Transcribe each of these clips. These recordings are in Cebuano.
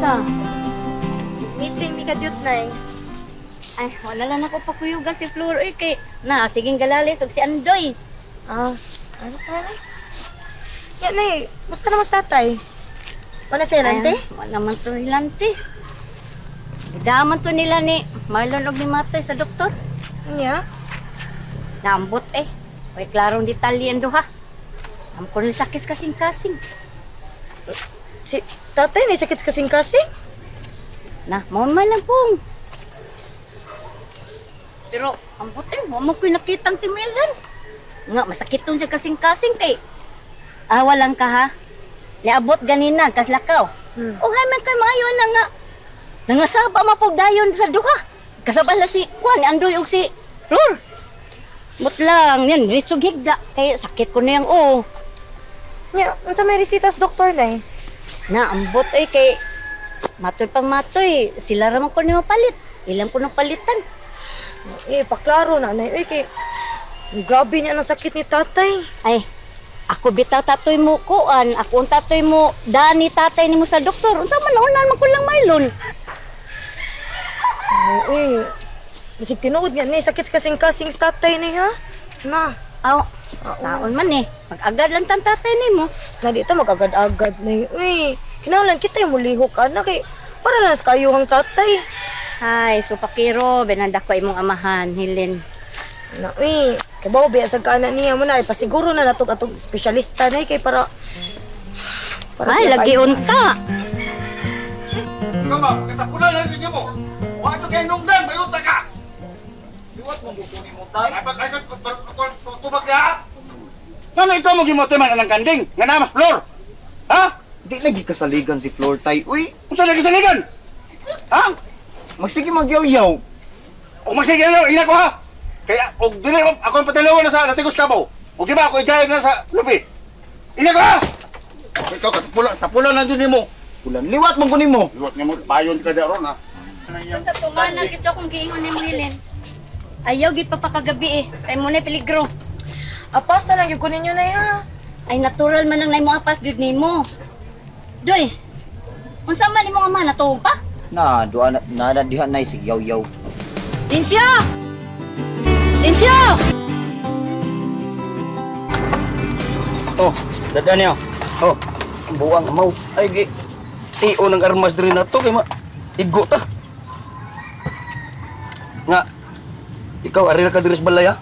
Kumusta? Meeting mi kadyot, Nay. Ay, wala lang ako pakuyugan si Flor eh, kay na sige galalis og si Andoy. Ah, ano ka, Nay? Ya, Nay, musta na mas tatay? Wala siya lante? Ay, wala man to hilante. Daman to nila ni Marlon og ni Matoy sa doktor. Nya? Naambot eh. Way klarong detalye ang duha. Am ko ni sakit kasing-kasing. Si tatay, may sakit kasing-kasing? Na, mao man lang pong. Pero ambot eh, wa man ko'y nakitang si Meldan. Nga, masakit tong siya kasing-kasing kay. Ah, walang ka ha. Niabot ganina, kaslakaw. Oh, hay man kay maayo na nga. Nangasaba mapugdayon sa duha. Kasabala si Kwan, Andoy og si Flor. Mutlang, yan, diretso higda. Kay sakit ko na yung oo. Nya, unsa may resita sa doktor, Nay? Na, ambot eh, kay matoy pang matoy, sila raman ko ni mapalit. Ilang ko nang palitan. Eh, paklaro na, Nay. Uy, kay grabe niya ang sakit ni tatay. Ay, ako bitaw tatoy mo kuan, ako ang tatoy mo, dani tatay nimo sa doktor. Unsa man unan man ko lang Marlon. Ay, uy. Bisig tinuod nga ni sakit kasing-kasing sa tatay ni ha. Na, Aw, saon man eh. Mag-agad lang tan tatay nimo. na di ta magagad-agad na. Uy, kinahanglan kita yung mulihok ana kay para na sa kayuhang tatay. Ay, so pakiro, benanda ko imong amahan, Helen. Na, uy, kay bawo biya sa kana niya mo na ay pasiguro na natog atong espesyalista na kay para para Ay, siya lagi kayo. unta. Ikaw ba, pagkatapunan na ninyo mo. Wa ito kay nungdan, mayuta ka. Liwat mong kukunin mo tay. Ay, pag ay, tubag na. Ano ikaw mo gimote man anang kanding? Nga namas floor. Ha? Di lagi kasaligan si Flor tay. Uy, Unsa lagi saligan? Ha? magsige magyaw-yaw. O magsige na, ina ko ha. Kaya og dili ako ang patalawan na sa natigos kabaw. Og di ba ako igayag na sa lupi. Ina ko ha. Ikaw katapulan, tapulan na din nimo. Ulan, liwat mong kunin mo. Liwat nga mo, payon ka di aron ha. Sa tumana gid akong giingon nimo Helen. Ayaw gid pa pakagabi eh. Kay mo na peligro. Apasa lang yung kunin niyo na ha. Ay natural man ang naimo apas gid nimo. Doy. Unsa man imong ama natuog pa? Na, duha na, na, na diha na sige yaw-yaw. Linsyo! Linsyo! Oh, dada niya. Oh, ang buwang amaw. Ay, gi. Tio ng armas diri na to kay ma. Igo ta. Nga. Ikaw ari ra ka diri sa balay ha.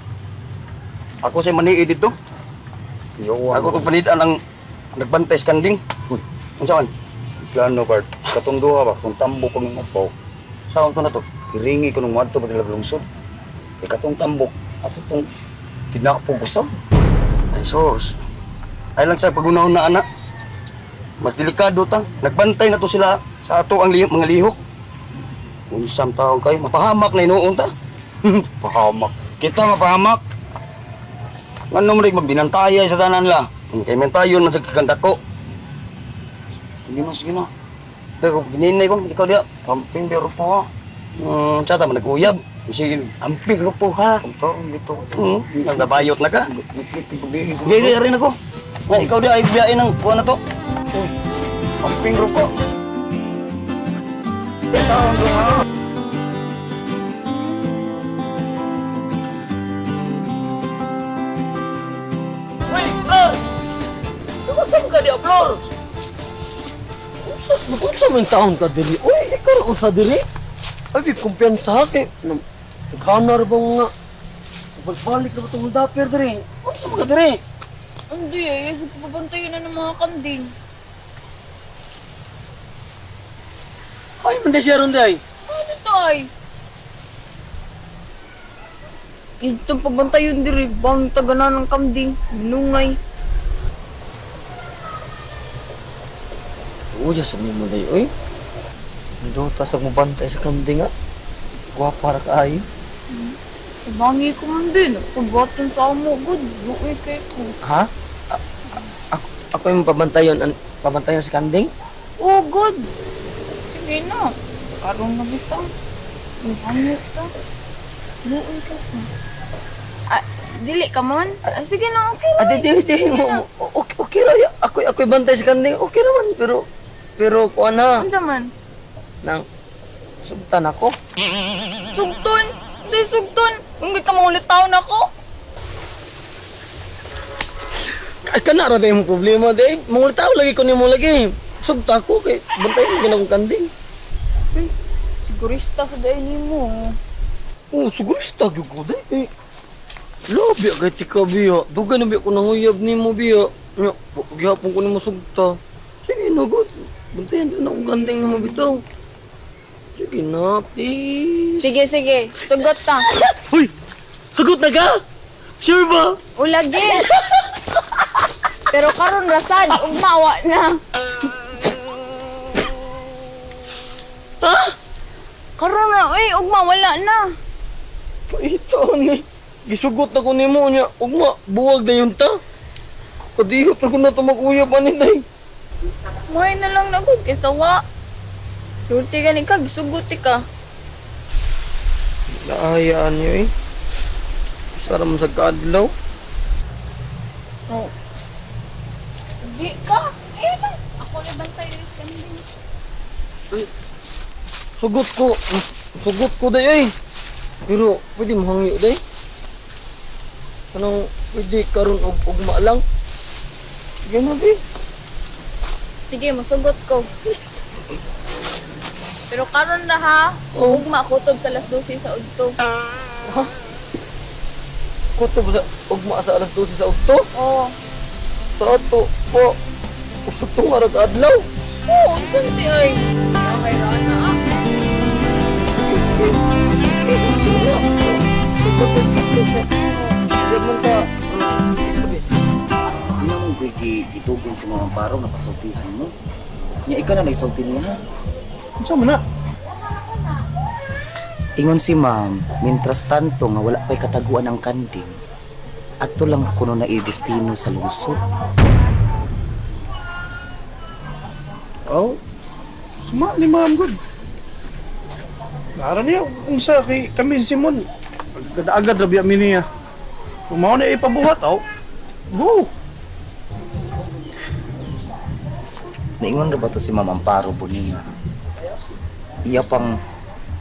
Ako say manii dito. Ako tong panidan ang nagbantay sa kanding. Uy. Unsa man? Plano Bart, katong duha ba kung tambok ang upaw. Saon ko na to? Hiringi ko nung madto pa lungsod. Kay katong tambok ato tong kinakpog usab. Ay sus. Ay lang sa pagunahon na anak. Mas delikado ta. Nagbantay na to sila sa ato ang mga lihok. Unsam taong kayo, mapahamak na inuon ta. Pahamak. Kita mapahamak. Ngano mo rin magbinantaya sa tanan la. Kay man tayo man sa kaganda ko. Sige na, sige na. Pero gininay ko, ikaw diya. Kamping biro po ha. Tsata man nag-uyab. Sige, amping rupo ha. Ang taong dito. Nabayot na ka. Gigi Gigi rin ako. Nga, ikaw diya ay biyain ng kuha na to. Amping rupo. Uy, Flor! Saan ka diya, Flor? Unsa unsa man taon ka diri? Uy, ikaw ra usa diri. Ay, di kumpiyansa kay naghanar ba nga balik na ba itong daper diri? Unsa man ka diri? Hindi eh, so papantayin na ng mga kanding. Ay, man di siya ron di ay. Ano to ay? Ito pabantayon diri, bang tagana ng kanding, binungay. Uy, sa mo day, uy. Nduta sa mubantay sa kanding ah. Gwapa ra ka ay. Bangi ko man din, pagbaton sa amo, good, buoy kay ko. Ha? Ako ako yung pabantayon, pabantayon sa kanding? Oh, good. Sige na, karon na bitaw. Bangi ta. Buoy kay ko. Ah, dili ka man? Ah, sige na, okay Ah, ra. di, di, di. Okay, okay ra. Ako, ako bantay sa kanding. Okay naman, pero, pero, kuha na. Unsa man? Nang sugtan ako. Sugton! Unsay sugton? Unggoy ka mangulitaw nako. Ay, kana ra day mo problema day. Mangulitaw lagi ko nimo lagi. Sugta ako kay bantayan mo akong kanding. Uy, sigurista sa day nimo. Oh, sigurista gyud ko day. Eh, labi kay tika biya. Dugay na biya ko nanguyab nimo biya. Nya, gihapon ko nimo sugta. Sige na god. Bantayan jud na akong kanding nimo bitaw. Sige na, please. Sige, sige. Sugot ta. Uy! Sagot na ka? Sure ba? Ulagi. Pero karon rasad, ugma wa na. Ha? Karon ra, uy, ugma wala na. Paito ni. Gisugot na ko nimo niya. Ugma, buwag na yun ta. Kadihot na ko na ito mag-uyab ani day. May na lang na gud kaysa wa. Lurti gani ka, gisugot ka. Naayaan niyo eh. Sara mo sa kaadlaw. Oh. Di ka. Eh, ba? Ako na bantay rin sa kanding. Sugot ko. Sugot ko day eh. Pero pwede mo hangyo day. Anong pwede karon og ugma lang? Sige na di. Sige, masugot ko. Pero karon na ha, ugma kutob sa alas 12 sa udto. Ha? Kutob sa ugma sa alas 12 sa udto? Oo. Sa ato po. Usap tong arag adlaw. Oo, unsa ti ay. Okay ra na ah. Di na mong gitugon si Mama Amparo nga pasultihan mo. Nya ikaw na naisulti niya ha. Unsa man na? Ingon si ma'am, mintras tanto nga wala pa'y kataguan ang kanding. Ato lang kuno na idestino sa lungsod. Oh. Suma ni ma'am good. Nara niya unsa kay kami si Simon. Agad-agad ra biya mi niya. Kung mao na ipabuhat aw. Go. Naingon ra ba to si Ma'am Amparo Bonilla? Iya pang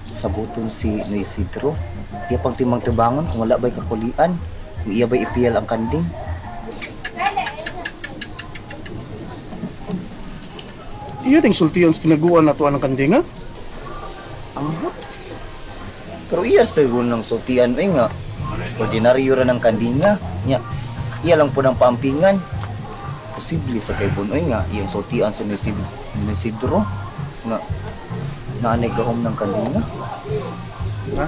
sabuton si Noy Isidro. Iya pang timang tibangon kung wala ba'y kakulian. Kung iya ba'y ipiyal ang kanding. Iya ding sultian sa tinaguan nato ang kanding ha. Ambot. Pero iya siguro ng sultian ay nga. Ordinaryo ra ng kandinga. Nya, iya lang po ng paampingan. Posible sa kay Bonoy nga iyang sultian sa Noy Isidro nga naanay gahom ng kandinga. Ha?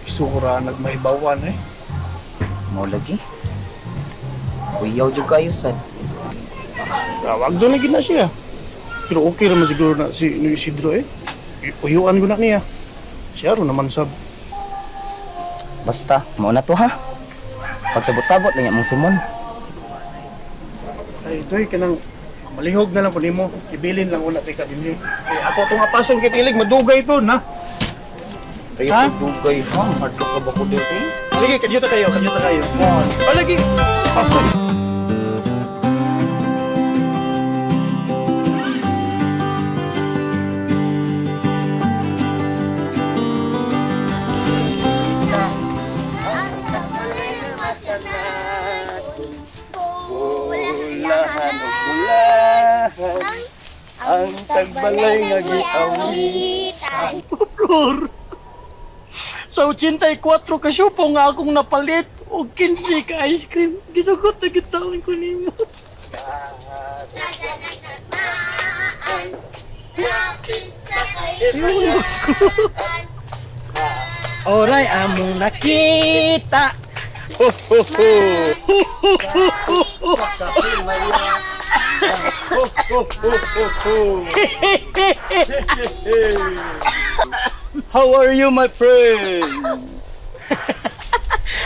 Isura nagmahibawan eh. Mao lagi. Uyaw jud kayo sad. Tawag doon lagi na siya. Pero okay raman siguro na si Noy Isidro eh. Uyuan ko na niya. Siya ro naman sab. Basta, mao na to ha. Pagsabot-sabot lang mong Simon. Ay, doy kanang malihog na lang po nimo. Ibilin lang wala kay ka dinhi. Eh, ako tong apason kay tilig madugay to na. Kaya dugay ha, hardlock ka ba ko diri? Lagi kadyuta kayo, kadyuta kayo. Oh, lagi. Bulahan og bulahan ang tagbalay nga giawitan. Flor. Sa 84 ka syupo nga akong napalit og 15 ka ice cream. Gisugot na gitawin ko nimo. Oray among nakita. Ho ho ho. Ho ho ho ho ho. How are you, my friend?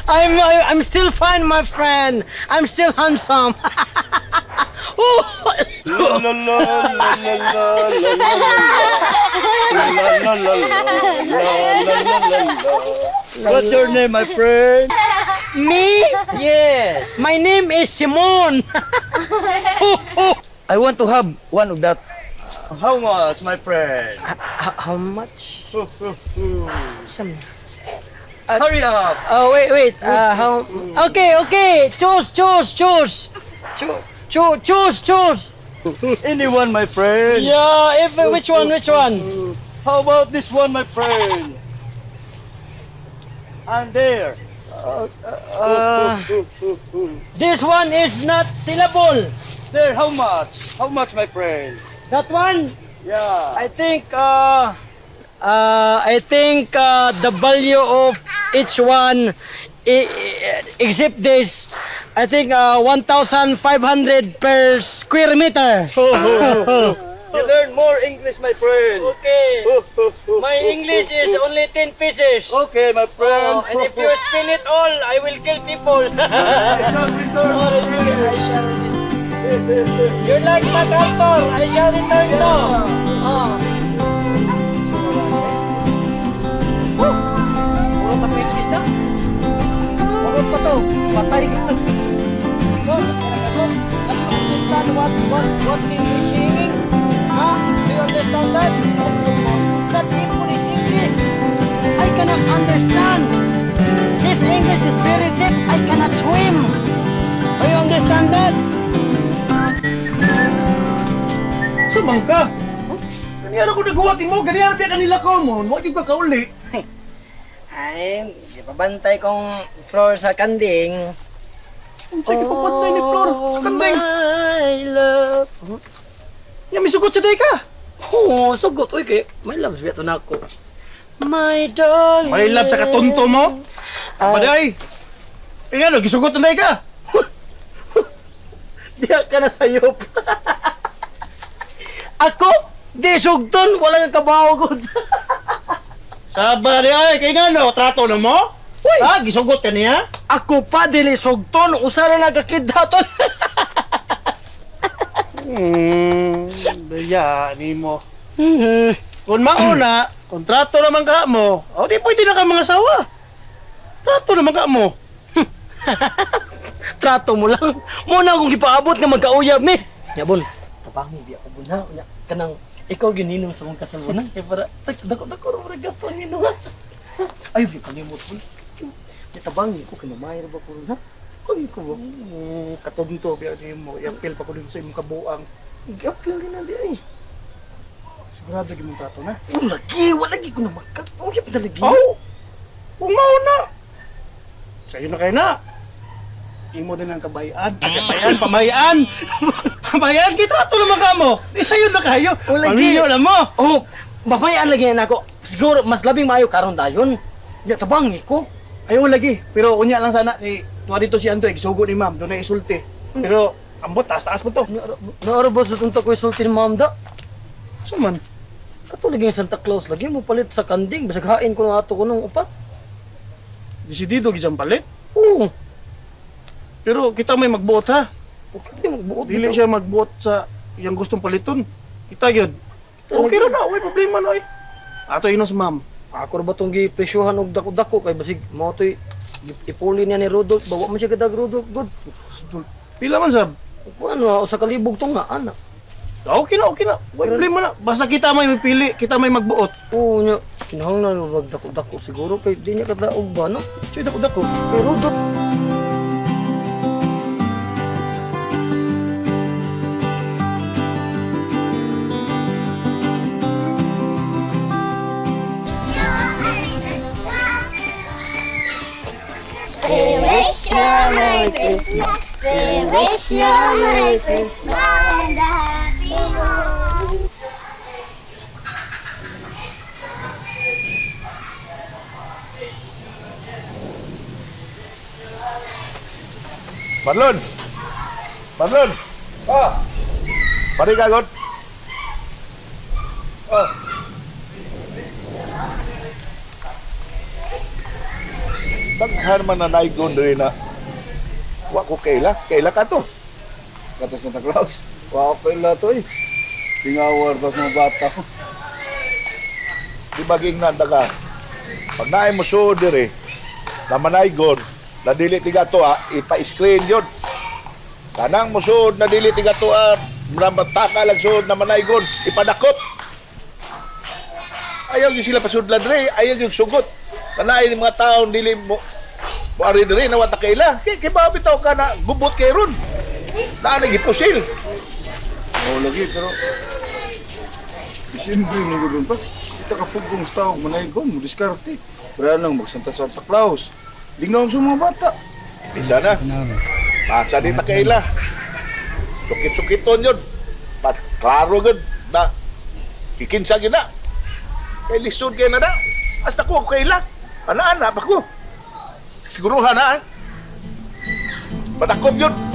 I'm still fine, my friend. I'm still handsome. La la la la la la la la. La la la la la la la la. What's your name, my friend? Me? Yes! My name is Simon. I want to have one of that How much, my friend? How much? Some. Hurry up! Oh, wait, wait. How? Okay, okay. Choose, choose, choose. Choose, choose, choose. Anyone, my friend? Yeah, if which one, which one? How about this one, my friend? And there. This one is not syllable. There, how much? How much, my friend? That one, Yeah. I think the value of each one, except this, I think 1,500 per square meter. You learn more English, my friend. Okay. My English is only 10 pieces. Okay, my friend. Oh, and if you spin it all, I will kill people. I shall return. You're like MacArthur. I shall return now. Oh. Woo! Puro tapiltis na. Puro pa to. Patay ka. So, understand what English singing? Ha? Do you understand that? That people is English. I cannot understand. His English is very deep. I cannot swim. Do you understand that? Sumang ka! Ganihan ako nagawatin mo, ganihan biya kanila ko mo, mo ka kauli. Ay, pabantay kong floor sa kanding. Unsa gipabantay ni Flor sa kanding? Oh, My love. Nya misugot sa day ka. Oo, sugot. Uy, kay, may loves biya to na ako. My darling. May love sa katunto mo. Paday. Eh ngano gisugot na day ka? Diya ka na sayop. Ako, di sugton, wala kang kabaho ko. Saba di ay kay ngano trato na mo? Uy! Ha, gisugot ka niya? Ako pa, dili sugton, usa na nagakidhaton. Daya ni mo. Kung mauna, kontrato naman ka mo, o di pwede na ka mga sawa. Trato naman ka mo. Trato mo lang. Muna akong gipaabot nga magkauyab ni. Nya bon, tabangi biya ko bun ha. Nya kanang ikaw gininong sa mong kasal na kay para dako dako ra murag gasto ninong ha. Ay biya kanimot bun. Nya tabangi ko kay mamayro ba ko ron, ha. Ay ko ba. Katunto biya ni mo, iapil pa ko dun sa imong kabuang. Giapil din na di ay. Sigurado gyud mong trato na. Oh, lagi, wala lagi ko na magkakauyab talaga. Oh! Kung mauna! Sa'yo na kayo na! Imo din ang kabayan. Ay, kabayan, pamayan! Pamayan, kitrato naman ka mo! Di sa'yo na kayo! Oh, lagi. Pamilyo na mo! Oh, babayaan lagi na ako. Siguro mas labing maayo karon dayon. Nya tabangi ko. Ayaw lagi. Pero unya lang sana, ni tuwa dito si Andoy, gisugo ni ma'am, doon na isulti. Pero, ambot, taas-taas mo to. Naaro ba sa tunta ko isulti ni ma'am da? So man, Kato lagi yung Santa Claus lagi mo palit sa kanding bisag hain ko nung ato ko nung upat. desidido gijang palit. Oo. Pero kita may magbuot ha. Okay, di magbuot. Dili bitaw. siya magbuot sa iyang gustong paliton. Kita yun. Okay ra na, way problema na eh. Ato inos ma'am. Ako ra ba tong gipresyuhan og dako-dako kay basig mao toy ipuli niya ni Rudolph bawa man siya kadag Rudolph good. Pila man sab? Ano usa ka libog tong nga ana. Okay na, okay na. Way problema na. Basta kita may pili, kita may magbuot. Oo nya kinahanglan wag dako-dako siguro kay di niya kadaog ba no? Siya dako dako. Kay Rudolph. We wish you a Merry Christmas. We wish you a Merry Christmas and a Happy New Year. Marlon! Marlon! Ah! Pare ka, God? Ah! Daghan man na naigon rin na. Wa ko kaila. Kaila ka to. Kato Santa Claus. Wa ko kaila to eh. Tingawar ba sa mga bata ko. Di ba ging nanda ka? Pag naay mo suod diri, na manaygon, na dili tiga to ah, ipa-screen yun. Kanang musuod na dili tiga to ah, Mramataka lang suod na manaygon, ipadakop. Ayaw yung sila pasudlan dre, ayaw yung sugot. Kanaay ni mga tao dili mo mo ari diri na wata kaila. Kay kay ba bitaw ka na gubot kay ron. Naa na gipusil. Oo lagi, pero Disyembre mo gudun pa. Kita ka pugong sa tao, manaygon, mo diskarte. Wala lang magsanta Santa Claus. Lingaw sa mga bata. Bisa na. Masa di ta kaila. Sukit-sukiton yun. Pat klaro gud na kikinsa gyud na. Kay lisod kay na na. Hasta ko ako kaila. Ana-ana pa ko. Siguruhan na ah. Padakop yun.